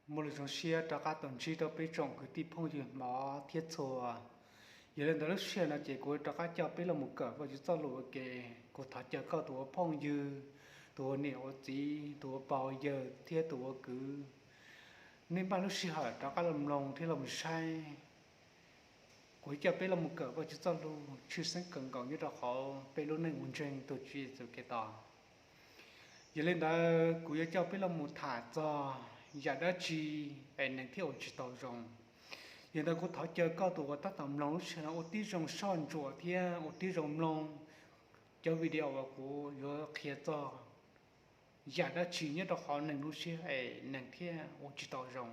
Muaj lus zoo siab rov qab tau ntsib rau peb tsoom kwv tij phooj ywg hmov thiab txhua. Yog li ntawd lub sij hawm no ces kuv rov qab coj peb los mus kawm Vajtswv txoj lus ua ke. Kuv thov caw koj tus ua phooj ywg, tus ua niam ua txiv, tus ua pog yawg thiab tus ua kwv, nej npaj lub sij hawm rov qab los mloog thiab los saib. Kuv coj peb los mus kawm Vajtswv txoj lus tshwj xeeb kawg nkaus nyob rau hauv peb lub neej ua ntseeg tus Tswv Yexus Khetos. Yog li ntawd kuv yuav coj peb los mus tham txog yam dab tsi es neeg thiaj ua tsis tau zoo. Yog li ntawd kuv thov caw koj tus uas tab tom mloog lub sij hawm no ua tib zoo soj ntsuam thiab ua tib zoo mloog cov video uas kuv yuav qhia txog yam dab tsi nyob rau hauv neeg lub siab es neeg thiaj ua tsis tau zoo.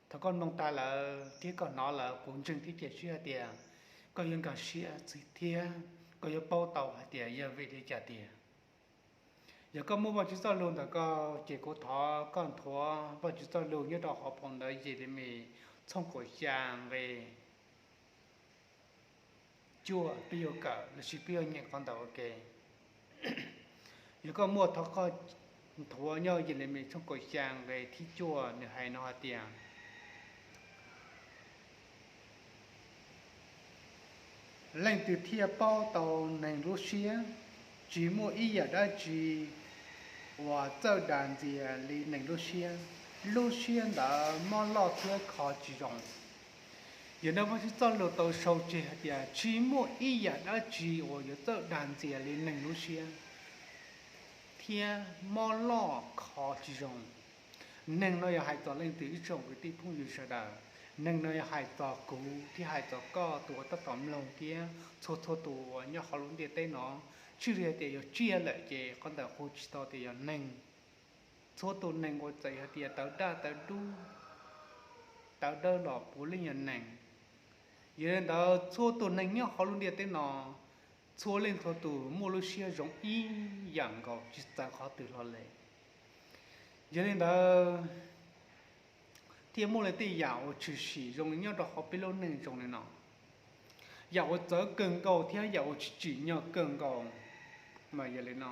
Thaum koj mloog tas lawm thiab koj hnov lawm, kuv ntseeg thiab cia siab hais tias koj yuav nkag siab thiab koj yuav paub tau hais tias yog vim li cas tiag. Yog koj muaj Vajtswv txoj lus ntawm koj ces kuv thov koj nthuav Vajtswv txoj lus nyob rau hauv phau ntawv Yelemis tshooj kaum xya nqe cuaj, peb yuav kawm los sis peb yuav nyeem qhov ntawd ua ke. Yog koj muaj, thov koj nthuav nyob Yelemis tshooj kaum xya nqe thib cuaj, nws hais no hais tias, leej twg thiaj paub tau neeg lub siab? Tsis muaj ib yam dab tsi uas txawj dag ntxias li neeg lub siab. Lub siab ntawd mob loj thiab kho tsis zoo. Yog li ntawd Vajtswv txoj lus tau sau tseg hais tias tsis muaj ib yam dab tsi uas yuav txawj dag ntxias li neeg lub siab thiab mob loj kho tsis zoo. Neeg no yog hais txog leej twg ib tsoom kwv tij phooj ywg sawv daws? Neeg no yog hais txog kuv thiab hais txog koj tus uas tab tom mloog thiab txhua txhua tus uas nyob hauv lub ntiaj teb no. Txij li hais tias yog tsiaj lawm ces qhov ntawd hu tsis tau tias yog neeg. Txhua tus neeg uas txawm hais tias tawv daj tawv dub tawv dawb los puav leej yog neeg. Yog li ntawd txhua tus neeg nyob hauv lub ntiaj teb no, txhua leej txhua tus muaj lub siab zoo ib yam nkaus tsis txawv qhov twg hlo li. Yog li ntawd thiaj muaj li tej yam uas tshwm sim zoo li nyob rau hauv peb lub neej zoo li no, yam uas txawv kawg nkaus thiab yam uas tsis tsim nyog kawg nkaus mas yog li no.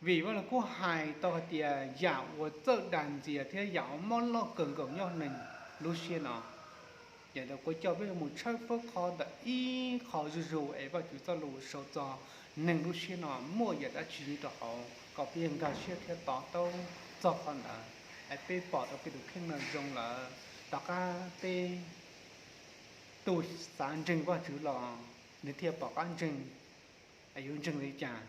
Vim Vaj Lug Kub hais tau hais tias yam uas txawj dag ntxias thiab yam uas mob loj kawg nkaus nyob neeg lub siab no, yog li ntawd kuv coj peb mus tshawb fawb qhov ntawm ib qho zuj zus es Vajtswv txoj lus sau txog neeg lub siab no muaj yam dab tsi nyob rau hauv kom peb nkag siab thiab to taub txog qhov ntawd, es peb pom tau peb tus kheej no zoo lawm, tom qab peb tus xav ntseeg Vajtswv los nws thiaj pom qab ntseeg, yuav ntseeg li cas,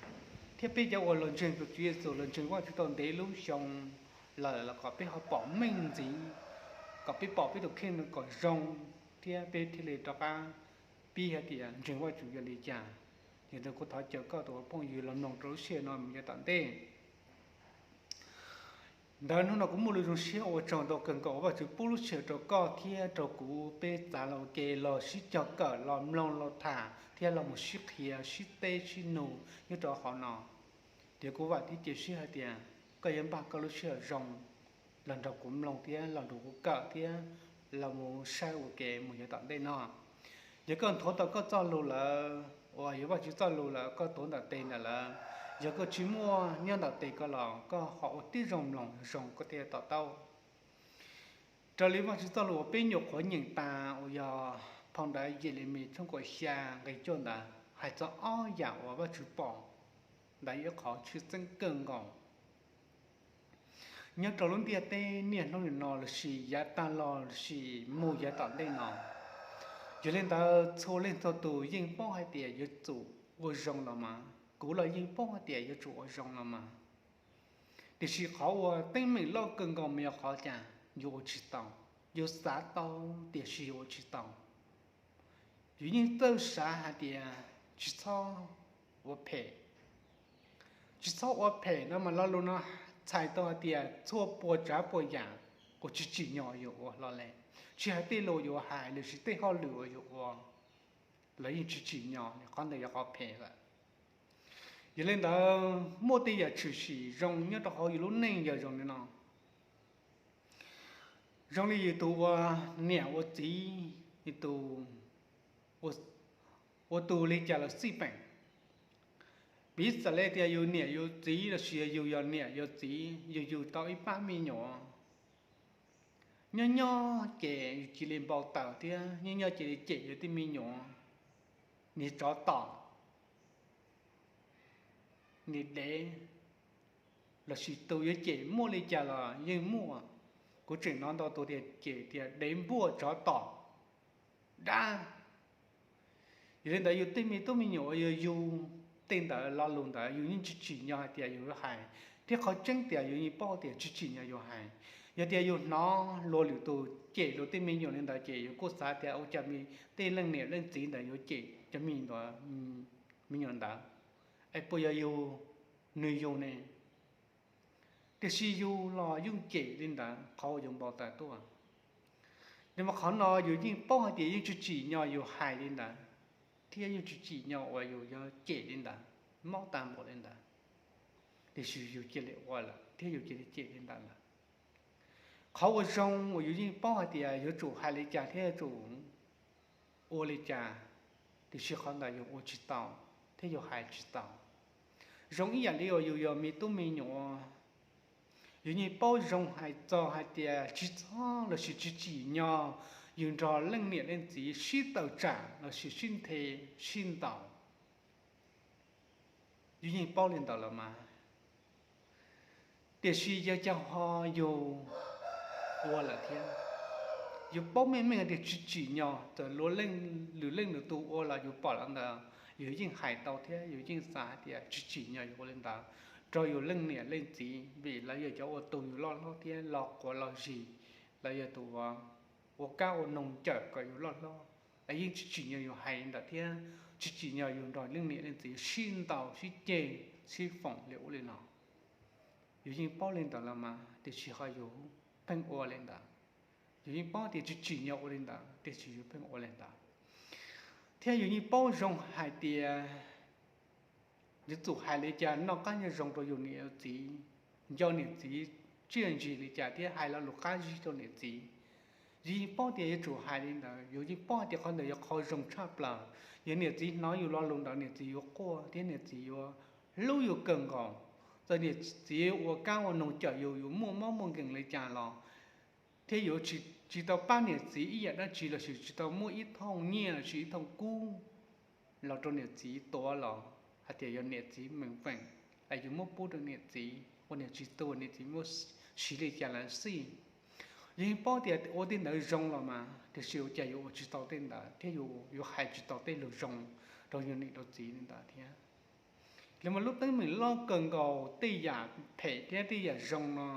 thiab peb cov uas los ntseeg tus Tswv Yexus, los ntseeg Vajtswv tau ntev lub xyoo lawm los kom peb ho pom meej ntxiv, kom peb pom peb tus kheej no kom zoo, thiab peb thiaj li rov qab pib hais tias ntseeg Vajtswv yog li cas. Yog li ntawd kuv thov caw koj tus phooj ywg los mloog rau lub sij hawm no mus yav tom ntej. Ntawd hnub no kuv muaj lus zoo siab ua tsaug ntau kawg nkaus uas Vajtswv pub lub sij hawm rau koj thiab rau kuv peb txav los ua ke los sib cog kawm los mloog los tham thiab los mus sib qhia sib teb sib nug nyob rau hauv no. Ces kuv vam thiab cia siab hais tias koj yuav npaj koj lub sij hawm zoo los nrog kuv mloog thiab los nrog kuv kawm thiab los mus saib ua ke mus yav tom ntej no. Yog koj nthuav tau koj txoj lus lawm uas yog Vajtswv txoj lus lawm, koj tuav ntawm tes ntawm lawm, yog koj tsis muaj nyob ntawm tes koj los koj ho ua tib zoo mloog zoo koj thiaj to taub. Raws li Vajtswv txoj lus uas peb nyuam qhuav nyeem tas uas yog phau ntawv Yelemis tshooj kaum xya nqe cuaj ntawd hais txog ob yam uas Vajtswv pom ntawd yog ib qhov tshwj xeeb kawg nkaus nyob rau lub ntiaj teb niaj hnub nim no lossis yav tag los lossis mus yav tom ntej no. Yog li ntawd txhua leej txhua tus yeej paub hais tias yuav tsum ua zoo los mas, kuv los yeej paub hais tias yuav tsum ua zoo los mas. Tiam sis qhov uas teeb meem loj kawg nkaus mas yog qhov cas? Yuav ua tsis tau. Yuav xav tau tiam sis yuav ua tsis tau. Yus yeej txawj xav hais tias tsis txhob ua phem. Tsis txhob ua phem no mas lo lus no txhais tau hais tias txhua puas tsav puas yam uas tsis tsim nyog yuav ua hlo li, tsis hais tej lus yuav hais lossis tej hauj lwm uas yuav ua los yeej tsis tsim nyog, qhov ntawd yog qhov phem lawm. Yog li ntawd muaj tej yam tshwm sim zoo nyob rau hauv yus lub neej yog zoo li no. Zoo li yus tus ua niam ua txiv, yus tus ua tus li cas los xij peem. Piv xam li tias yus niam yus txiv lossis yog yus yog niam yus txiv, yus yug tau ib pab me nyuam, Nyob nyob ces yus cia li npau taws thiab nyob nyob cia li cem yus tej me nyuam, niag tsov tom, niag dev, lossis tus yuav cem muaj li cas los yeej muaj. Kuv tseem hnov ntau tus tias cem tias dev npuaj tsov tom dab. Yog li ntawd yus tej me tub me nyuam uas yog yug tej ntawd lo lus ntawd yus yeej tsis tsim nyog hais tias yus yuav hais, thiab qhov tseeb tias yus yeej paub tias tsis tsim nyog yus hais. Yog tias yus hnov luag lwm tus cem luag tej me nyuam li ntawd ces yus kuj xav tias ua cas tej leej niam leej txiv ntawd yuav cem cov me nyuam ntawd, es puas yog yus, nws yug ne? Tiam sis yus los yeej cem li ntawd qhov uas yus npau taws tuaj. Li mas qhov no yus yeej paub hais tias yeej tsis tsim nyog yus hais li ntawd, thiab yeej tsis tsim nyog uas yus yog cem li ntawd, mob tag npaum li ntawd, tiam sis yus cia li ua lawm thiab yus cia li cem li ntawd lawm. Qhov uas zoo uas yus yeej paub hais tias yuav tsum hais li cas thiab yuav tsum ua li cas, tiam sis qhov ntawd yus ua tsis tau thiab yus hais tsis tau. Zoo ib yam li uas yus yog me tub me nyuam, yus yeej paub zoo hais txog hais tias tsis txhob lossis tsis tsim nyog yus nrog leej niam leej txiv sib tawm tsam lossis sib nthe, sib ntaus. Yus yeej paub li ntawd los mas, tiam sis yog cas ho yus ua lawm thiab. Yus paub meej meej tias tsis tsim nyog, txawm luag lwm leej lwm tus ua los yus pom los ntawd yus yeej hais tau thiab yus yeej xav hais tias tsis tsim nyog yus ua li ntawd rau yus leej niam leej txiv, vim lawv yog cov uas tu yus loj hlob thiab los quav los zis, lawv yog tus ua kab ua noog cawm kom yus loj hlob, es yeej tsis tsim nyog yus hais li ntawd thiab tsis tsim nyog yus nrog leej niam leej txiv sib ntaus sib ceg, sib foom li ub li no. Yus yeej paub li ntawd los mas tiam sis ho yus pheej ua li ntawd. Yus yeej paub tias tsis tsim nyog ua li ntawd tiam sis yus pheej ua li ntawd. Thiab yus yeej paub zoo hais tias yuav tsum hais li cas noj qab nyob zoo rau yus niam yus txiv, nco niam txiv tsiaj ntsig li cas thiab hais lo lus qab zib rau niam txiv. Yus yeej paub tias yuav tsum hais li ntawd, yus yeej paub tias qhov ntawd yog qhov zoo tshaj plaws. Yog niam txiv hnov yus lo lus ntawd niam txiv yuav quaj thiab niam txiv yuav hlub yus kawg nkaus. Txawm niam txiv ua kab ua noog cawm yus, yus muaj mob muaj nkeeg li cas los thiab yus tsis tau pab niam txiv ib yam dab tsi lossis tsis tau muab ib thooj nyiaj lossis ib thooj kub los rau niam txiv tuav los hais tias yog niam txiv meem feem, es yus muab pub rau niam txiv ua niam txiv tu, niam txiv muab siv li cas los xij. Yus yeej paub tias ua tej ntawd zoo los mas tiam sis ua cas yus ua tsis tau tej ntawd thiab yus yuav hais tsis tau tej lus zoo rau yus niam rau txiv li ntawd thiab. Li mas lub teeb meem loj kawg nkaus tej yam phem thiab tej yam zoo no,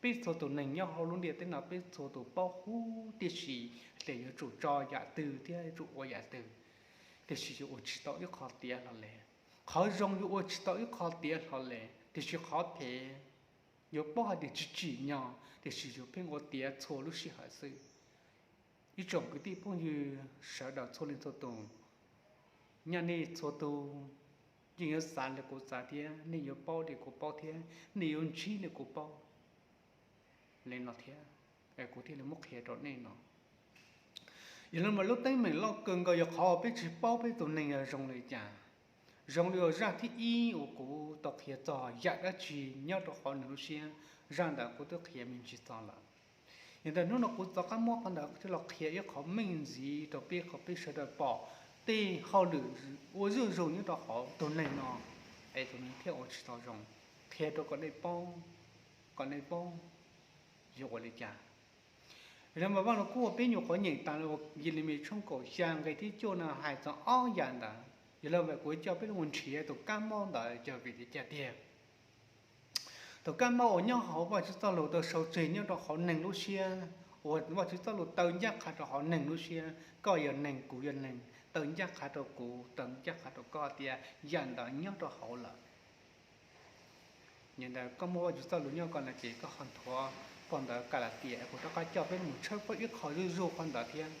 peb txhua tus neeg nyob hauv lub ntiaj teb no peb txhua tus paub huv tib si tias yuav tsum tso yam twg thiab yuav tsum ua yam twg, tiam sis yus ua tsis tau ib qho tiav hlo li. Qhov zoo yus ua tsis tau ib qho tiav hlo li, tiam sis qhov phem yus paub hais tias tsis tsim nyog tiam sis yus pheej ua tiav txhua lub sij hawm xwb. Ib tsoom kwv tij phooj ywg sawv daws txhua leej txhua tus, nyaj nej txhua tus yeej yuav xav li kuv xav thiab nej yuav paub li kuv paub thiab nej yuav ntsib li kuv paub li no thiab, kuv thiaj li muab qhia rau nej no. Yog li mas lub teeb meem loj kawg nkaus yog qhov peb tsis paub peb tus neeg yog zoo li cas. Zoo li uas zaj thib ib uas kuv tau qhia txog yam dab tsi nyob rau hauv nws lub siab, zaj ntawd kuv twb qhia me ntsis txog lawm. Yog ntawd hnub no kuv rov qab muab qhov ntawd coj los qhia ib qho meej ntxiv rau peb, qhov peb sawv daws pom tej hauj lwm ua zuj zus nyob rau hauv tus neeg no, es tus neeg thiaj ua tsis tau zoo. Qhia rau kom nej paub, kom nej paub yuav ua li cas. Yog li mas Vaj Lug Kub uas peb nyuam qhuav nyeem tas Yelemis tshooj kaum xya nqe thib cuaj no hais txog ob yam ntawd. Yog li mas kuv coj peb los nrhiav tus kab mob ntawd yog vim li cas tiag. Tus kab mob uas nyob hauv Vajtswv txoj lus tau sau tseg nyob rau hauv neeg lub siab, uas Vajtswv txoj lus taw ncaj qha rau hauv neeg lub siab, koj yog neeg, kuv yog neeg, taw ncaj qha rau kuv, taw ncaj qha rau koj tias yam ntawd nyob rau hauv lawm. Yog ntawd koj muaj Vajtswv txoj lus nyob koj no ces koj ho nthuav phau ntawv Kalatias, kuv rov qab coj peb mus tshawb ib qho zuj zus phau ntawv thiab.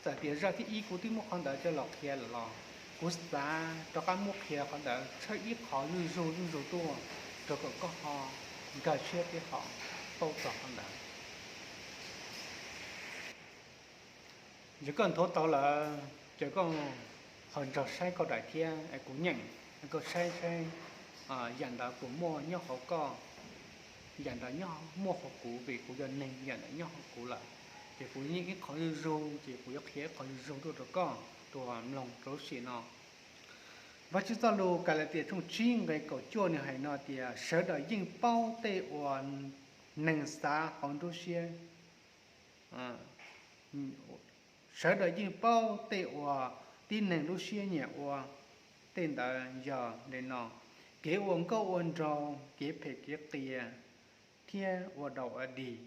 Txawm tias zaj thib ib kuv twb muab qhov ntawd coj los qhia lawm los kuv xav rov qab muab qhia qhov ntawd tshawb ib qho zuj zus zuj zus tuaj rau kom koj ho nkag siab thiab ho paub txog qhov ntawd. Yog koj nthuav tau lawm ces koj ho nrog saib koj daim thiab es kuv nyeem, koj saib saib yam ntawd puas muaj nyob hauv koj, yam ntawd nyob muaj hauv kuv, vim kuv yog neeg yam ntawd nyob hauv kuv lawm. Ces kuv yeej ib qho zuj zus, ces kuv yuav qhia ib qho zuj zus tuaj rau koj tus mloog rau lub sij hawm no. Vajtswv txoj lus Kalatias tshooj tsib nqe kaum cuaj nws hais no tias, sawv daws yeej paub tej uas neeg xav hauv nruab siab. Sawv daws yeej paub tej uas tib neeg lub siab nyiam ua, tej ntawd yog li no: kev ua nkauj ua nraug, kev phem kev qias, thiab ua daus ua dig,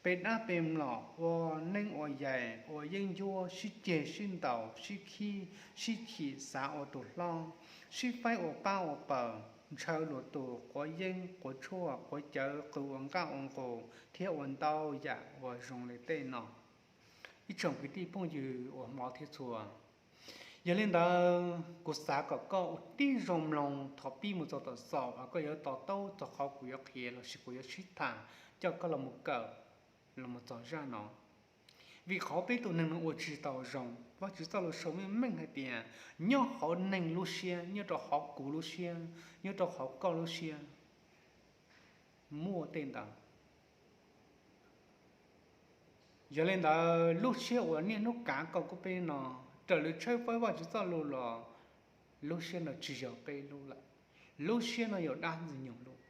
pe dab pe mlom, ua neeb ua yaig, ua yeeb ncuab, sib ceg sib ntaus, sib khib sib chim, xav ua tus hlob, sib faib ua pab ua pawg, ntshaw luag tus, quav yeeb quav tshuaj, quav cawv, qw ua nqaj ua nqus, thiab ua ntau yam uas zoo li tej no. Ib tsoom kwv tij phooj ywg uas hmov thiab txhua, yog li ntawd kuv xav kom koj ua tib zoo mloog thaum pib mus txog tom xaus, koj yuav to taub txog qhov kuv yuav qhia lossis kuv yuav sib tham coj koj los mus kawm los mus txog zaj no. Vim qhov peb tus neeg no ua tsis tau zoo, Vajtswv txoj lus sau meej meej hais tias nyob hauv neeg lub siab, nyob rau hauv kuv lub siab, nyob rau hauv koj lub siab, muaj tej ntawd. Yog li ntawd lub siab uas niaj hnub kav koj kuv peb no, raws li tshaib plab Vajtswv txoj lus los, lub siab no tsis yog peb lub lawm, lub siab no yog dab Ntxwg Nyoog lub.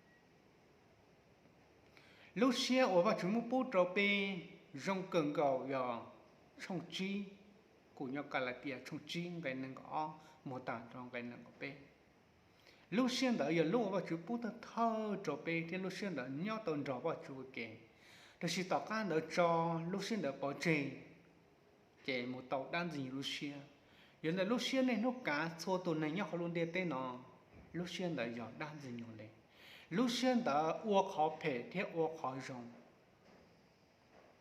Lub siab uas Vajtswv muab pub rau peb zoo kawg nkaus yog tshooj tsib, kuv nyob Kalatias tshooj tsib nqe nees nkaum ob mus tag rau nqe nees nkaum peb. Lub siab ntawd yog lub uas Vajtswv pub thawj thawj rau peb thiab lub siab ntawd nyob tau nrog Vajtswv ua ke. Tab sis tom qab ntawd tso lub siab ntawd pov tseg, ces mus tau dab Ntxwg Nyoog lub siab. Yog ntawm lub siab niaj hnub kav txhua tus neeg nyob hauv lub ntiaj teb no, lub siab ntawd yog dab Ntxwg Nyoog li. Lub siab ntawd ua qhov phem thiab ua qhov zoo,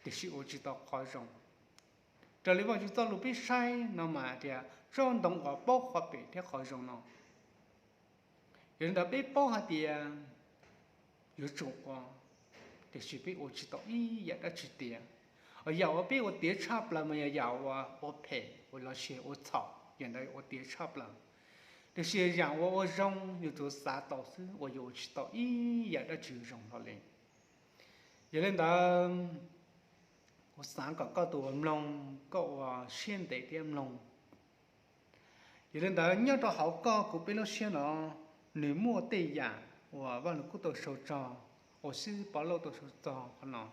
tiam sis ua tsis tau qhov zoo. Raws li Vajtswv txoj lus peb saib no mas tias tsob ntoo uas paub qhov phem thiab qhov zoo no. Yog li ntawd peb paub hais tias yuav tsum ua, tiam sis peb ua tsis tau ib yam dab tsi tiav. Yam uas peb ua tiav tshaj plaws mas yog yam uas ua phem, ua lov siab, ua txhaum, yam ntawd ua tiav tshaj plaws. Tiam sis yam uas ua zoo yus tsuas xav tau xwb, uas yus ua tsis tau ib yam dab tsi zoo hlo li. Yog li ntawd, kuv xav kom koj tus uas mloog, koj ua siab ntev thiab mloog. Yog li ntawd nyob rau hauv koj kuv peb lub siab no, nws muaj tej yam uas Vaj Lug Kub tau sau txog, uas Xib Hwb Pov Lauj tau sau txog qhov no.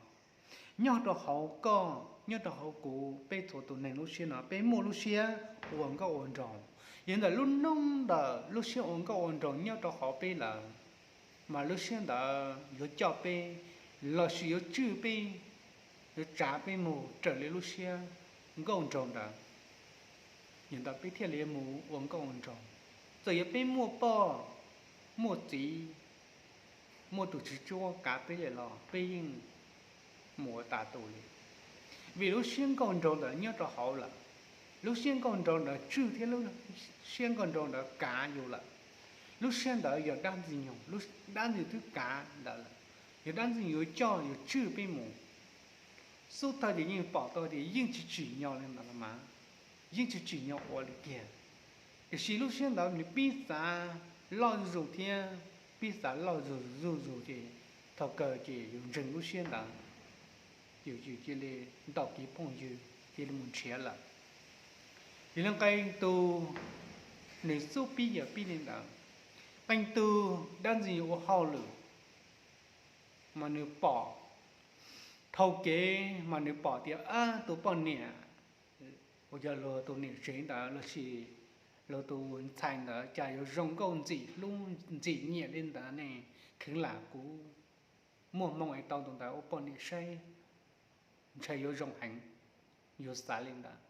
Nyob rau hauv koj, nyob rau hauv kuv, peb txhua tus neeg lub siab no, peb muaj lub siab ua nkauj ua nraug. Yog li ntawd lub hnub ntawm lub siab ua nkauj ua nraug nyob rau hauv peb lawm, mas lub siab ntawd yuav coj peb, lossis yuav tswj peb, yuav tsav peb mus raws li lub siab nkauj nraug ntawd. Yog ntawd peb thiaj li mus ua nkauj ua nraug. Txawm yog peb muaj poj, muaj txiv, muaj tus tswv tsuab kav peb lawm los peb yeej mus ua tas tus li. Vim lub siab nkauj nraug ntawd nyob rau hauv lawm, lub siab nkauj nraug ntawd tswj thiab lub siab nkauj nraug ntawd kav yus lawm. Lub siab ntawd yog dab Ntxwg Nyoog, dab Ntxwg Nyoog twb kav ntawd lawm, yog dab Ntxwg Nyoog yuav coj yuav tswj peb mus. Xub thawj ces yeej pom tau tias yeej tsis tsim nyog li ntawd los mas, yeej tsis tsim nyog ua li kiag. Tiam sis lub siab ntawd nws pib xav loj zuj zus thiab pib xav loj zuj zuj zus ces thaum kawg ces yus ntseeg lub siab ntawd, yus cia li ntaus kev phooj ywg cia li mus nrhiav lawm. Yog li qee tus nws xub pib yog pib li ntawd, qee tus dab Ntxwg Nyoog ua hauj lwm mas nws pom, dhau kev mas nws pom tias tus poj niam uas yog luag tus niam tsev ntawd lossis luag tus ntxhais ntawd cas yuav zoo nkauj ntxim hlub ntxim nyiam li ntawd ne, kheev lam kuv muaj hmoo es tau tus ntawd ua poj niam saib, ntshai yuav zoo heev. Yus xav li ntawd,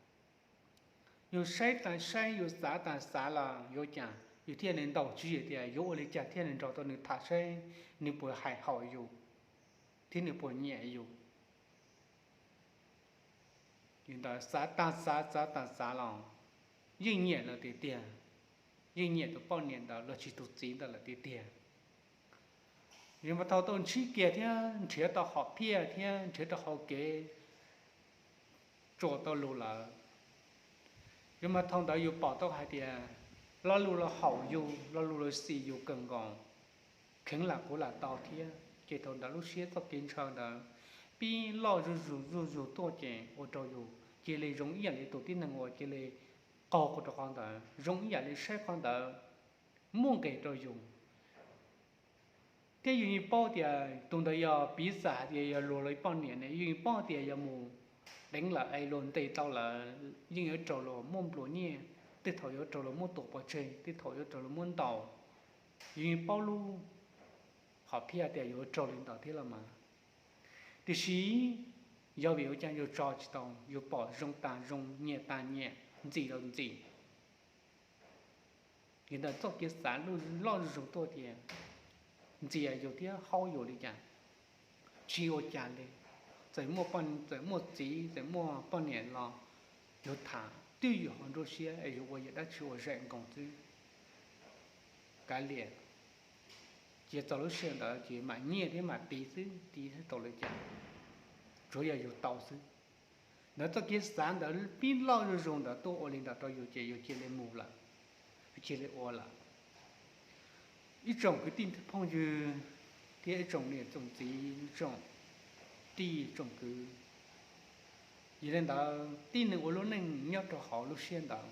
yus saib tas saib, yus xav tas xav los yuav cas yus thiaj li ntaus tswv yim tias yuav ua li cas thiaj li nrog tau nws tham saib nws puas hais haum yus thiab nws puas nyiam yus. Yus ntawd xav tas xav, xav tas xav los yeej nyiam lawm tiag tiag, yeej nyiam tus poj niam ntawd lossis tus txiv ntawd lawm tiag tiag. Yus mas thaum tau ntsib kiag thiab nrhiav tau hom phiaj thiab nrhiav tau hau kev tsuas tau lus lawm, yus mas thaum ntawd yus pom tau hais tias lo lus los haum yus, lo lus los xis yus kawg nkaus, kheev lam kuv lam tau thiab. Ces thaum ntawd lub siab txoj kev ntshaw ntawd pib loj zuj zus zuj zus tuaj ces ua rau yus cia li zoo ib yam li tus tib neeg uas cia li qaug rau qhov ntawd, zoo ib yam li saib qhov ntawd muaj nqis rau yus. Thiab yus yeej paub tias tus ntawd yog piv xam hais tias yog luag lawv poj niam ne, yus yeej paub tias yog mus deev lawm es luag ntes tau lawm yeej yuav raug luag muab nplua nyiaj, tej thaum yuav raug luag muab tua pov tseg, tej thaum yuav raug luag muab ntaus. Yus yeej paub lub hom phiaj tias yuav raug li ntawd thiab los mas, tiam sis yog vim ua cas yus tso tsis tau, yus pom zoo tas zoo, nyiam tas nyiam, ntxim los ntxim. Li ntawd txoj kev xav loj zuj zus tuaj tias ntxias yus thiab haub yus li cas, tsis ua cas li. Txawm muaj, txawm muaj txiv txawm muaj poj niam los yus tham twb yus ho nruab siab es yus ua yam dab tsi ua zaum nkoos xwb. Kav liam, cia txog lub sij hawm ntawd ces mam nyiaj thiab mam tiv xwb, tiv thiab tau li cas, tsuav yog yus tau xwb. Ntawd txoj kev xav ntawd pib loj zuj zus ntawd tuaj ua li ntawd rau yus ces yus cia li mus lawm, yus cia li ua lawm. Ib tsoom kwv tij phooj ywg thiab ib tsoom niam tsoom txiv, ib tsoom tij tsoom kwv, yog li ntawd tib neeg ua lub neej nyob rau hauv lub siab ntawd,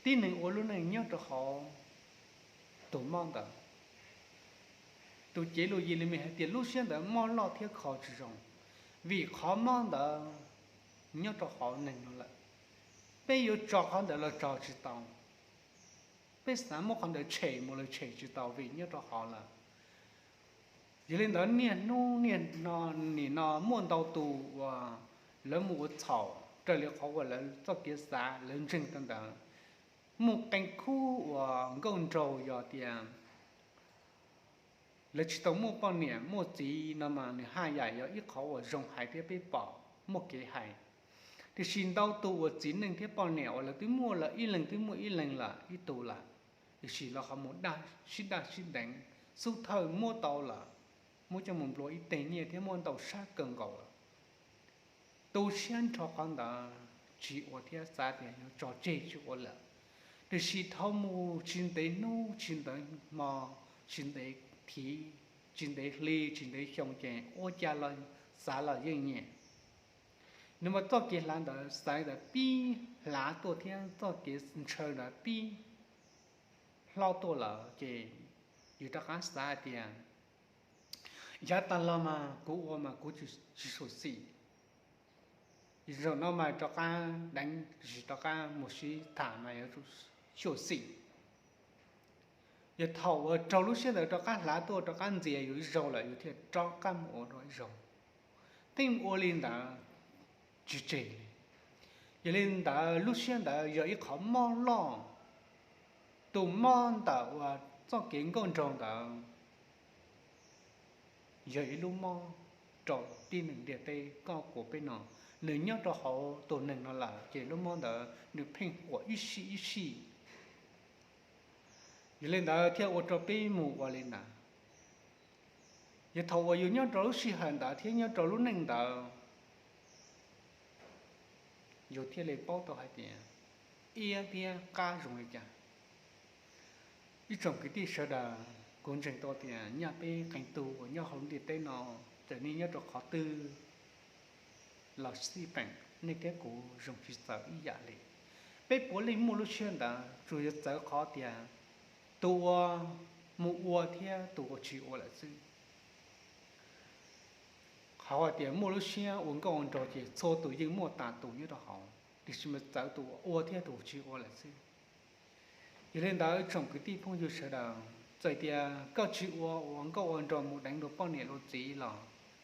tib neeg ua lub neej nyob rau hauv tus mob ntawd. Tus cev lus Yelemis hais tias lub siab ntawd mob loj thiab kho tsis zoo, vim qhov mob ntawd nyob rau hauv neeg no lawm. Peb yuav tso qhov ntawd los tso tsis tau, peb xav muab qhov ntawd tshem mus los tshem tsis tau vim nyob rau hauv lawm. Yog li ntawd niaj hnub niaj no, nim no muaj ntau tus uas lawv mus ua txhaum raws li qhov uas lawv txoj kev xav lawv ntseeg tau ntawd. Muaj qee khub uas nkauj nraug yog tias lawv tsis tau muaj poj niam muaj txiv no mas nws haj yam yog ib qhov uas zoo hais thiab peb pom muaj kev hais. Tiam sis ntau tus uas txiv neej thiab poj niam uas lawv twb muaj lawm, ib leeg twb muaj ib leeg lawm ib tug lawm, tiam sis lawv ho mus sib daj sib deev, xub thawj muab tau lawm, muab coj mus nplua ib teg nyiaj thiab muaj ntau sab kawg nkaus lawm. Tu siab nrho qhov ntawd tsis ua thiab xav tias yuav tso tseg tsis ua lawm. Tiam sis dhau mus tsis ntev hnub tsis ntev hmo, tsis ntev thiv, tsis ntev hli tsis ntev xyoo ces ua cas los xav los yeej nyiam. Nws mas txoj kev hlav ntawd xaiv ntawd pib hlav tuaj thiab txoj kev ntshaw ntawd pib hlob tuaj lawm ces yus rov qab xav hais tias yav tas los mas kuv ua mas kuv tsis xyuam xim, zaum no mas rov qab deev, tsis rov qab mus sib tham mas yuav tsum xyuam xim. Yog thaum uas raug lub siab ntawd rov qab hlav tuaj rov qab ntxias yus ib zaug lawm yus thiaj rov qab mus ua dua ib zaug, pheej ua li ntawd tsis tseg li. Yog li ntawd lub siab ntawd yog ib qhov mob loj. Tus mob ntawm uas txoj kev nkauj nraug ntawd yog ib lub mob rau tib neeg ntiaj teb koj kuv peb no. Nws nyob rau hauv tus neeg no lawm ces lub mob ntawd nws pheej huam ib sij ib sij. Yog li ntawd thiaj ua rau peb mus ua li ntawd. Yog thaum uas yus nyob rau lub sij hawm ntawd thiab nyob rau lub neej ntawd, yus thiaj li paub tau hais tias iab thiab qab zoo li cas. Ib tsoom kwv tij sawv daws, kuv ntseeg tau tias nyaj peb qee tug uas nyob hauv ntiaj teb no, txawm nej nyob rau qhov twg los xij peem, nej thiab kuv zoo tsis txawv ib yam li. Peb puav leej muaj lub siab ntawd, tsuas yog txawv qhov tias tus uas mus ua thiab tus uas tsis ua lawm xwb. Qhov hais tias muaj lub siab ua nkauj ua nraug ces txhua tus yeej muaj tas tus nyob rau hauv, tiam sis mas txawv tus uas ua thiab tus tsis ua lawm xwb. Yog li ntawd tsoom kwv tij phooj ywg sawv daws, txawm tias koj tsis ua ua nkauj ua nraug mus deev dua poj niam dua txiv los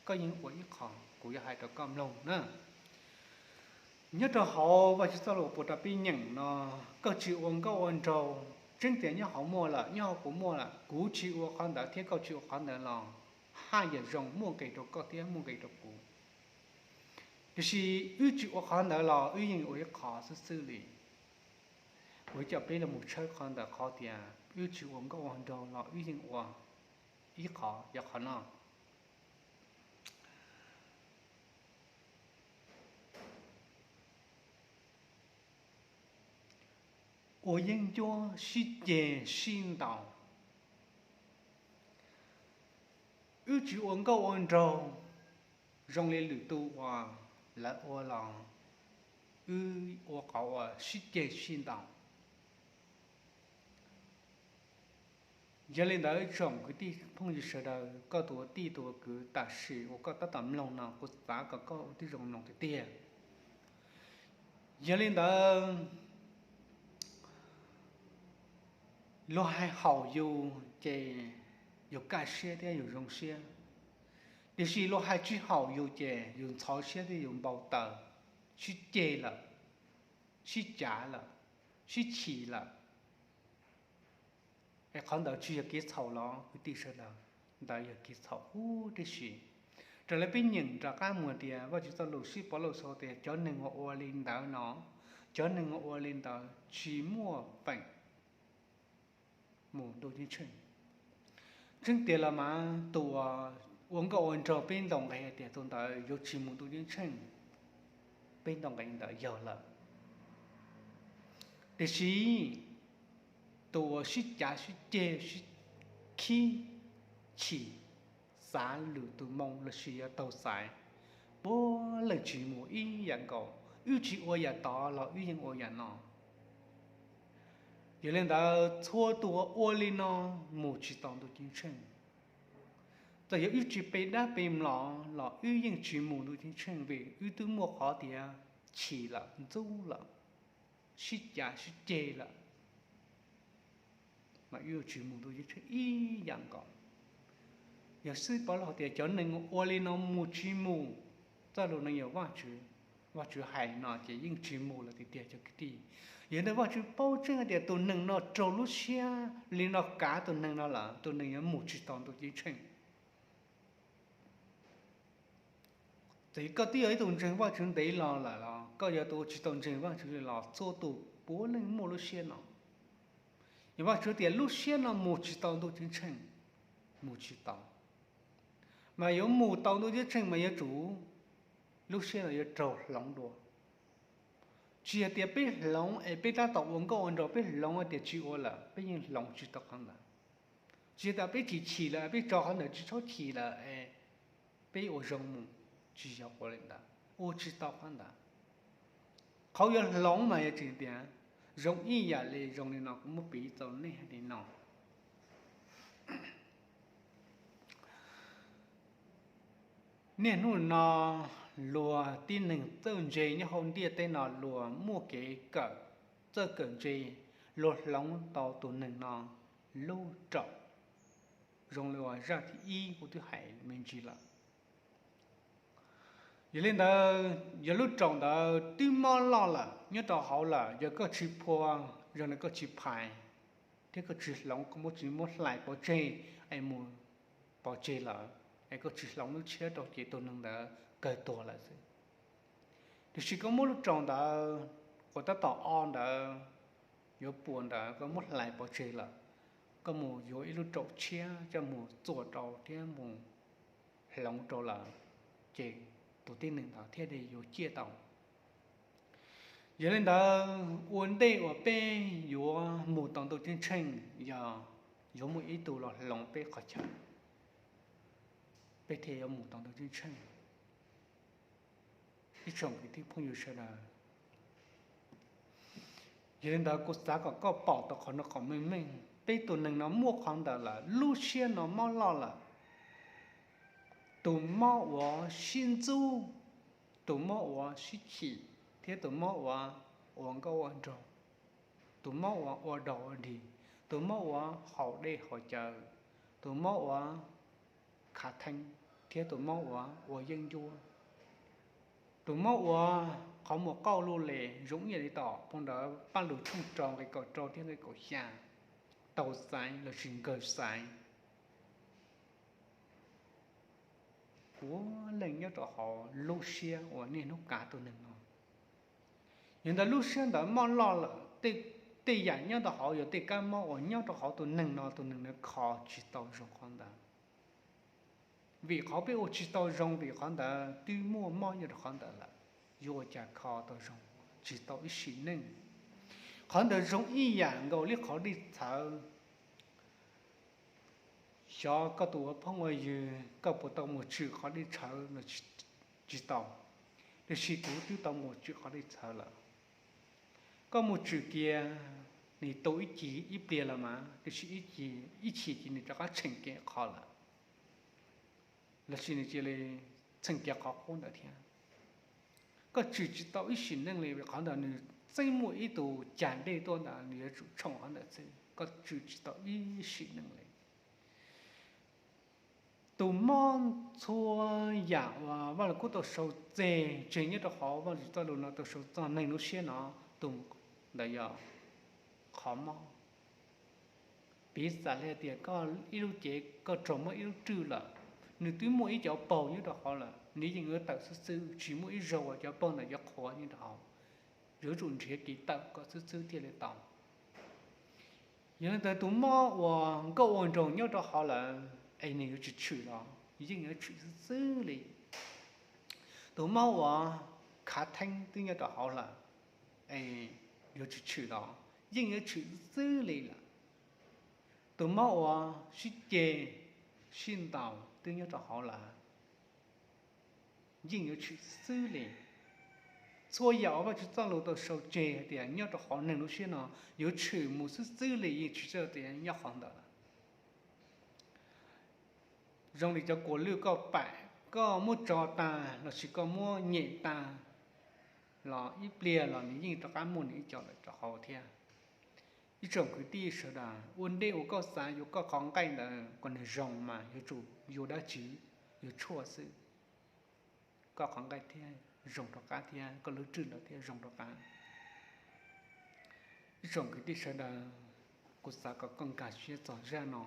koj yeej ua ib qho, kuv yuav hais rau koj mloog na. Nyob rau hauv Vajtswv txoj lus puas rau peb nyeem no, koj tsis ua nkauj ua nraug, tseeb tias nyob hauv muaj lawm, nyob hauv kuv muaj lawm, kuv tsis ua qhov ntawd thiab koj tsis ua qhov ntawd los haj yam zoo, muaj nqis rau koj thiab muaj nqis rau kuv. Tiam sis wb tsis ua qhov ntawd los wb yeej ua ib qho xwb xwb li. Kuv coj peb los mus tshawb qhov ntawd, qhov tias wb tsis ua nkauj ua nraug los wb yeej ua ib qho, yog qhov no. Ua yeeb ncuab sib ceg sib ntaus. Wb tsis ua nkauj ua nraug, zoo li lwm tus uas lawv ua los wb ua qhov uas sib ceg sib ntaus. Yog li ntawd tsoom kwv tij phooj ywg sawv daws, koj tus ua tij tus ua kwv tam sim uas koj tab tom mloog no kuv xav kom koj ua tib zoo mloog tiag tiag. Yog li ntawd luag hais haum yus ces yus kaj siab thiab yus zoo siab, tiam sis luag hais tsis haum yus ces yus ntxhov siab thiab yus npau taws, sib ceg lawm, sib cav lawm, sib chim lawm. Es qhov ntawd tsis yog kev txhaum los kwv tij sawv daws? Ntawd yog kev txhaum huv tib si. Raws li peb nyeem rov qab mus tias Vajtswv txoj lus sib pov lus xaus tias cov neeg uas ua li ntawd no, cov neeg uas ua li ntawd tsis muaj feem mus ntuj ceeb tsheej. Tseeb tiag los mas tus uas ua nkauj ua nraug peb ntaus nqe tias tus ntawd yuav tsis mus ntuj ceeb tsheej, peb ntaus nqe ntawd yog lawm. Tiam sis tus uas sib cav sib ceg sib khib chim, xav lwm tus moo lossis yuav taug xaiv, puav leej tsis mus ib yam nkaus. Wb tsis ua yam tod los wb yeej ua yam no. Yog li ntawd txhua tus uas ua li no mus tsis tau ntuj ceeb tsheej. Txawm yog wb tsis pe dab pe mlom los wb yeej tsis mus ntuj ceeb tsheej vim wb twb muaj qhov tias chim lawm, ntxub lawm, sib cav sib ceg lawm, mas wb yuav tsis mus ntuj ceeb tsheej ib yam nkaus. Yog xib pov lus tias cov neeg ua li no mus tsis mus, txoj lus no yog Vajtswv, Vajtswv hais no ces yeej tsis mus lawm tiag tiag cov kwv tij. Yog ntawd Vajtswv paub tseeb hais tias tus neeg no raug lub siab li no kav tus neeg no lawm, tus neeg yuav mus tsis tau ntuj ceeb tsheej. Txawm koj twb yog ib tug ntseeg Vajtswv ntev los lawm los koj yog tus tsis tau ntseeg Vajtswv li los txhua tus puav leej muaj lub siab no. Yog Vajtswv tias lub siab no mus tsis tau ntuj ceeb tsheej, mus tsis tau. Mas yuav mus tau ntuj ceeb tsheej mas yuav tsum lub siab no yuav raug hloov dua. Tsis yog tias peb hloov es peb tab tom ua nkauj ua nraug, peb hloov tias tsis ua lawm, peb yeej hloov tsis tau qhov ntawd. Tsis yog tias peb chim chim lawm, peb tso qhov ntawd tsis txhob chim lawm es peb ua zoo mus, tsis yog ua li ntawd, ua tsis tau qhov ntawd. Qhov yuav hloov mas yog tsis tias zoo ib yam li zoo li no, kuv muab piv txaus nej hais li no. Niaj hnub no luag tib neeg txawj ntse nyob hauv ntiaj teb no luag muaj kev kawm, txawj kawm ntse, luag hloov tau tus neeg no lub raum, zoo li uas zaj thib ib kuv twb hais me ntsis lawm. Yog li ntawd yog lub raum ntawd twb mob loj lawm nyob rau hauv lawm, yog koj tsis phua, zoo li koj tsis phais, thiab koj tsis hloov, koj muab tsis muab hlais pov tseg es mus pov tseg lawm, es koj tsis hloov lub tshiab rau ces tus neeg ntawd kawg tuag lawm xwb. Tiam sis koj muab lub raum ntawd uas tab tom o ntawd, yuav puas ntawd koj muab hlais pov tseg lawm, koj mus yuav ib lub raum tshiab coj mus txuas rau thiab mus hloov rau lawm, ces tus tib neeg ntawd thiaj li yuav ciaj tau. Yog li ntawd ua ntej uas peb yuav mus tau ntuj ceeb tsheej, yog yuav muaj ib tug los hloov peb qhov chaw, peb thiaj yuav mus tau ntuj ceeb tsheej. Ib tsoom kwv tij phooj ywg sawv daws, yog li ntawd kuv xav kom koj pom tau qhov no kom meej meej. Peb tus neeg no muaj qhov ntawd lawm, lub siab no mob loj lawm. Tus mob uas sib ntxub, tus mob uas sib chim, thiab tus mob uas ua nkauj ua nraug, tus mob uas ua dog ua dig, tus mob uas haus dej haus cawv, tus mob uas khav theeb, thiab tus mob uas ua yeeb ncuab, tus mob uas qhov muag qauj luj li zoo ib yam li tom phau ntawv Paj Lug tshooj rau nqe kaum rau thiab nqe kaum xya, taug xaiv lossis nkawg xaiv, puav leej nyob rau hauv lub siab uas niaj hnub kav tus neeg no. Yog ntawd lub siab ntawd mob loj lawm, tej yam nyob rau hauv yog tej kab mob uas nyob rau hauv tus neeg no, tus neeg no kho tsis tau zoo qhov ntawd. Vim qhov peb ua tsis tau zoo, vim qhov ntawd twb muaj mob nyob rau qhov ntawd lawm, yuav ua cas kho tau zoo, tsis tau ib sim neej. Qhov ntawd zoo ib yam nkaus li qhov dej txhawv. Xyov koj tus ua phooj ua ywg koj puas tau mus tshwm qhov dej txhawv no, tsis tau, tiam sis kuv twb tau mus tshwm qhov dej txhawv lawm. Koj mus tshwm kiag, nws tu ib chim ib pliag los mas, tiam sis ib chim ces nws rov qab txheem kiag qhov lawm, los sis nws cia li txheem kiag qhov qub ntawd thiab. Koj tshwm tsis tau ib sim neej li, qhov ntawd nws txeeb muaj ib tug cag dej tuaj ntawd, nws yuav tsum tshoom qhov ntawd xwb, koj tshwm tsis tau ib sim neej li. Tus mob txhua yam uas Vaj Lug Kub tau sau txeg tseg nyob rau hauv Vajtswv txoj lus no, tau sau txog neeg lub siab no, tus ntawd yog qhov mob. Piv xam li tias koj ib lub cev koj raug mob ib lub rwj lawm, nws twb muaj ib cov paug nyob rau hauv lawm, nws yeej yuav tawm xwb xwb, tsis muaj ib zaug uas cov paug ntawd yuav qhuav nyob rau hauv, yuav tsum nrhiav kev tawm kom xwb xwb thiaj li tau. Yog li ntawd tus mob uas nkauj ua nroog nyob rau hauv lawm es nws yuav tsis tshwm los yeej yuav tshwm xwb xwb li. Tus mob uas khav theeb twb nyob rau hauv lawm es yuav tsis tshwm los yeej yuav tshwm xwb xwb li lawm. Tus mob uas sib ceg sib ntaus twb nyob rau hauv lawm yeej yuav tshwm xwb xwb li. Txhua yam uas Vajtswv txoj lus tau sau tseg hais tias nyob rau hauv neeg lub siab no yuav tshwm mus xwb xwb li, yeej tsis txawj tias nyob qhov ntawd. Zoo li cov kua lwj koj pam, koj muab tso tas los sis koj muab nyem tas los ib pliag los nws yeej rov qab muaj nws ib co lawm rau hauv thiab. Ib tsoom kwv tij sawv daws, ua ntej uas koj xav yuav koj qhov nqaij ntawd kom nws zoo mas yuav tsum yuav dab tsi? Yuav tshuaj xwb, koj qhov nqaij thiaj zoo rov qab thiab koj lub rwj ntawd thiaj zoo rov qab. Ib tsoom kwv tij sawv daws, kuv xav kom koj nkag siab txog zaj no,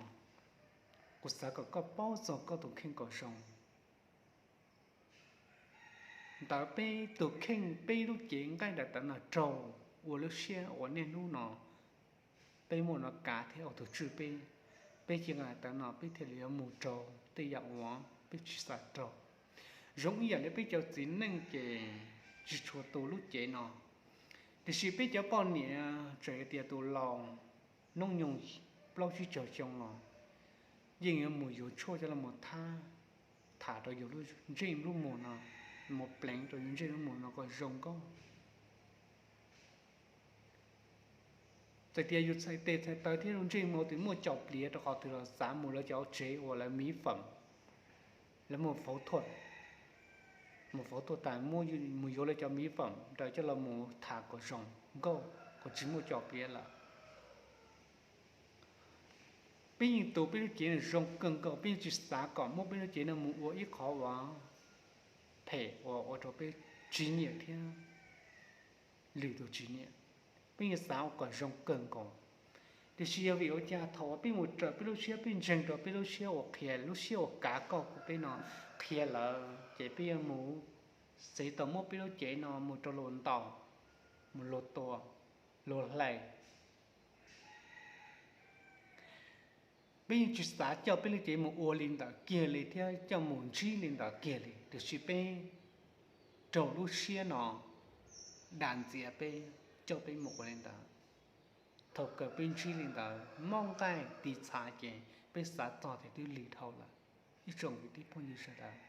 kuv xav kom koj paub txog koj tus kheej kom zoo. Ntawd peb tus kheej, peb lub cev nqaij daim tawv no raug ua lub siab uas niaj hnub no peb muaj no kav thiab ua tus tswj peb. Peb cia li tawv no peb thiaj li yuav mus raug tej yam uas peb tsis xav raug. Zoo ib yam li peb cov txiv neej ces tsis tshua tu lub cev no, tiam sis peb cov poj niam tseem hais tias tus laus hnub nyoog plaub tsib caug xyoo los yeej yuav mus yuav tshuaj coj los thab, tham rau yus lub ntsej lub muag no, mus pleev rau yus ntsej lub muag no kom zoo nkauj. Txawm tias yus txhais tes txhais taw thiab lub ntsej muag twb muaj cov pliav rau qhov twg los xav mus lawv cov tsev uas lawv miv fam, lawv mus fauv thuam, mus fauv thuam tas mus yuav lawv cov miv fam ntawd coj los mus tham kom zoo nkauj, kom tsis muaj cov pliav lawm. Peb yeej tu peb lub cev zoo kawg nkaus, peb yeej tsis xav kom muab peb lub cev no mus ua ib qhov uas phem uas ua rau peb tsis nyiam thiab lwm tus tsis nyiam. Peb yeej xav ua kom zoo kawg nkaus. Tiam sis yog vim ua cas thaum uas peb mus raws peb lub siab, peb ntseeg rau peb lub siab uas qhia, lub siab uas kav koj kuv peb no qhia lawm, ces peb yuav mus xav tau muab peb lub cev no mus rau luag ntaus, mus luag tua, luag hlais. Peb yeej tsis xav coj peb lub cev mus ua li ntawd kiag li thiab coj mus ntsib li ntawd kiag li, tiam sis peb raug lub siab no dam ntxias peb, coj peb mus ua li ntawd. Thaum kawg peb ntsib li ntawd mob nqaij tiv txhav ces peb xav txog tias twb lig dhau lawm. Ib tsoom kwv tij phooj ywg sawv daws,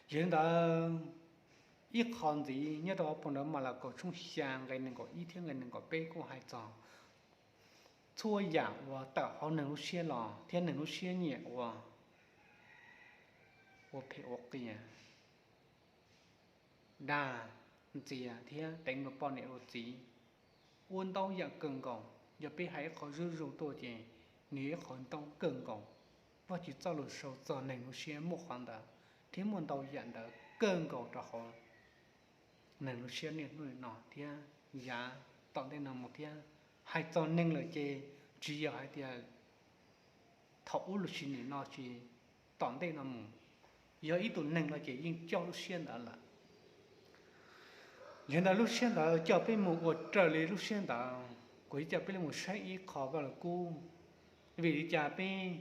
yog li ntawd ib qho ntxiv nyob rau phau ntawv Malakaus tshooj xya nqe nees nkaum ib thiab nqe nees nkaum peb kuj hais txog txhua yam uas tawm hauv neeg lub siab los thiab neeg lub siab nyiam ua, ua phem ua qias, dag ntxias thiab teev luag poj niam luag txiv, ua ntau yam kawg nkaus. Yog peb hais ib qho zuj zus tuaj ces nws yog ib qho ntau kawg nkaus. Vajtswv txoj lus sau txog neeg lub siab muaj qhov ntawd thiab muaj ntau yam ntawd kawg nkaus rau hauv neeg lub siab niaj hnub no thiab yav tom ntej no mus thiab. Hais txog neeg lawm ces tsis yog hais tias thaum ub los sis nim no, tsis, tom ntej no mus, yog ib tug neeg no ces yeej coj lub siab ntawd lawm. Yog ntawd lub siab ntawd coj peb mus ua raws li lub siab ntawd, kuv yuav coj peb los mus saib ib qho Vaj Lug Kub, vim li cas peb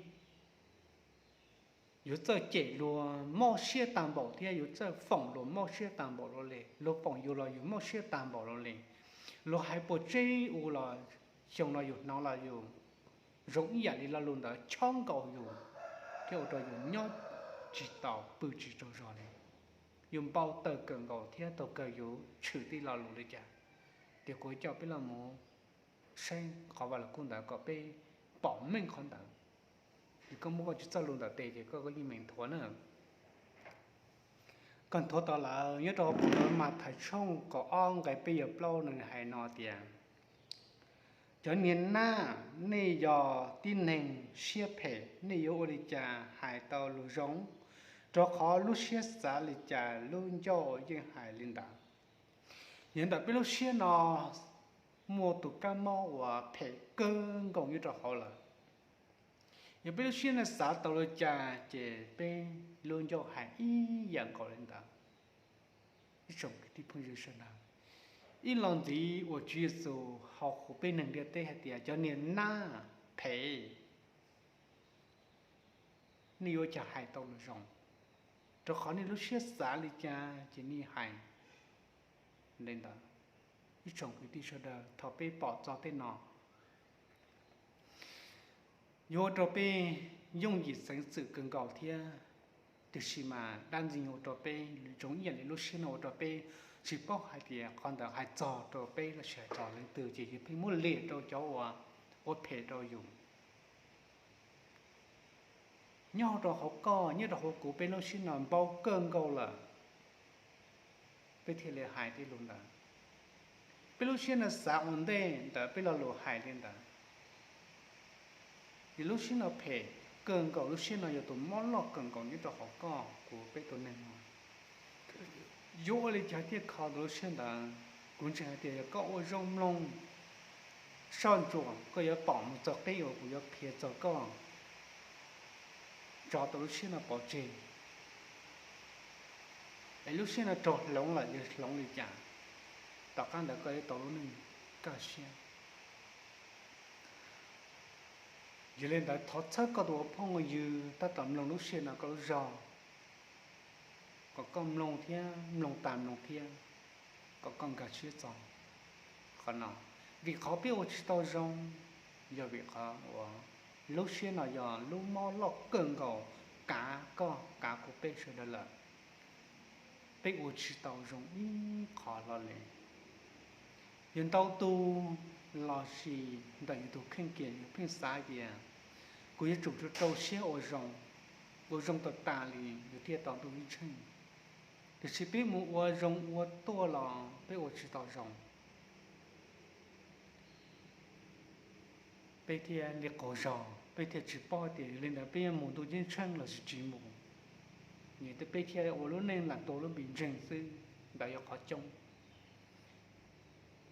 yuav txawj cem luag mob siab tag npaum thiab yuav txawj foom luag mob siab tag npaum luaj li, luag foom yus los yus mob siab tag npaum luaj li, luag hais puas tseb u los xyoo no yus hnov los yus zoo ib yam li lo lus ntawd chob nkaus yus thiab ua rau yus nyob tsis tau pw tsis tsaug zog li. yus npau taws kawg nkaus thiab taug kawg yus tshwm tij lo lus li cas. Ces kuv coj peb los mus saib qhov Vaj Lug Kub ntawd kom peb pom meej qhov ntawd. Ces koj muab koj tsis txoj lus ntawm tes ces koj yeej meem nthuav na. Koj nthuav tau lawm, nyob rau hauv Mathais tshooj kaum ob nqe peb caug plaub nws hais no tias, cov niag nab, nej yog tib neeg siab phem, nej yuav ua li cas hais tau lus zoo? Rau qhov lub siab xav li cas lub ncauj yeej hais li ntawd. Yog ntawm peb lub siab no muaj tus kab mob uas phem kawg nkaus nyob rau hauv lawm. Yog peb lub siab no xav tau li cas ces peb lub ncauj hais ib yam nkaus li ntawd. Ib tsoom kwv tij phooj ywg sawv daws, ib los ntxiv uas Tswv Yexus hais rau peb neeg ntiaj teb hais tias cov niag nab phem, nej yuav cas hais tau lus zoo, rau qhov nej lub siab xav li cas ces nej hais li ntawd. Ib tsoom kwv tij sawv daws, thaum peb pom txog tej no yuav ua rau peb yooj yim xeev xwm kawg nkaus thiab. Tiam sis mas dab ntxwg nyoog ua rau peb zoo ib yam li lub siab no ua rau peb tsis paub hais tias qhov ntawd hais txog rau peb los sis hais txog leej twg, ces yus pheej muab liam rau cov uas ua phem rau yus. Nyob rau hauv koj, nyob rau hauv kuv, peb lub siab no npau kawg nkaus lawm, peb thiaj li hais tej lus ntawd. Peb lub siab no xav ua ntej ntawd peb lo lus hais li ntawd. Ces lub siab no phem kawg nkaus, lub siab no yog tus mob loj kawg nkaus nyob rau hauv koj kuv peb tus neeg no. Yuav ua li cas thiaj kho tau lub siab ntawd? Kuv ntseeg hais tias yog koj ua zoo mloog soj ntsuam, koj yuav pom mus txog qib uas kuv yuav qhia txog koj tso tau lub siab no pov tseg, es lub siab no raug hloov lawm yog hloov li cas, tom qab ntawd koj yuav tau lub neej kaj siab. Yog li ntawd thov txhawb koj tus ua phooj ua ywg tab tom mloog lub sij hawm no koj lub zog, kom koj mloog thiab mloog tas mloog thiab, kom koj nkag siab txog qhov no. Vim qhov peb ua tsis tau zoo, yog vim qhov uas lub siab no yog lub mob loj kawg nkaus, kav koj kav kuv peb sawv daws lawm. Peb ua tsis tau zoo ib qho hlo li. Yog ntau tus los sis ntawm yus tus kheej kiag yus pheej xav tias kuv yuav tsum rau rau siab ua zoo, ua zoo tas tas li yus thiaj tau ntuj ceeb tsheej. Tiam sis peb mus ua zoo ua tuaj los peb ua tsis tau zoo, peb thiaj li qaug zog, peb thiaj tsis paub tias yog li ntawd peb yuav mus ntuj ceeb tsheej los sis tsis mus. Nws tej peb thiaj ua lub neej lam tua lub npis ntseeg xwb, ntawd yog qhov coob.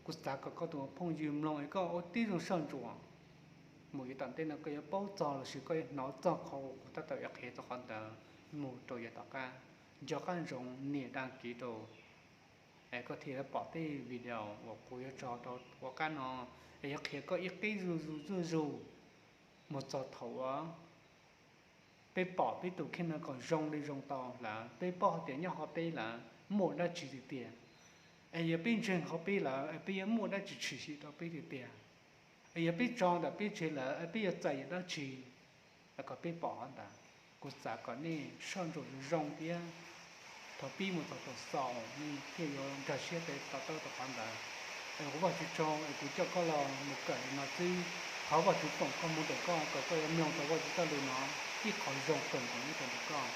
Kuv xav kom koj tus phooj ywg mloog es koj ua tib zoo soj ntsuam, mus yav tom ntej no koj yuav paub txog los sis koj yuav hnov txog qhov uas kuv tab tom yuav qhia txog qhov ntawd mus rau yav tom qab. Nco qab ntsoov nias dag kiv rau es koj thiaj yuav pom tej video uas kuv yuav tso rau tom qab no, es yuav qhia koj ib qib zuj zus zuj zus mus txog thaum uas peb pom peb tus kheej no kom zoo li zoo tau lawm, peb paub hais tias nyob hauv peb lawm muaj dab tsi tiag tiag, es yog peb ntseeg hauv peb lawm es peb yuav muaj dab tsi tshwm sim rau peb tiag tiag, es yog peb tso ntawm peb tseg lawm es peb yuav txais yam dab tsi, kom peb pom qhov ntawd. Kuv xav kom nej soj ntsuam zoo zoo thiab, thaum pib mus txog thaum xaus nej thiaj yuav nkag siab peb to taub tau qhov ntawd. Es ua Vajtswv tsaug es kuv coj koj los mus kawm li no xwb. Thov Vajtswv foom koob hmoov rau koj kom koj yuav mloog tau Vajtswv txoj lus no ib qho zoo kawg nkaus nyob rau ntawm koj.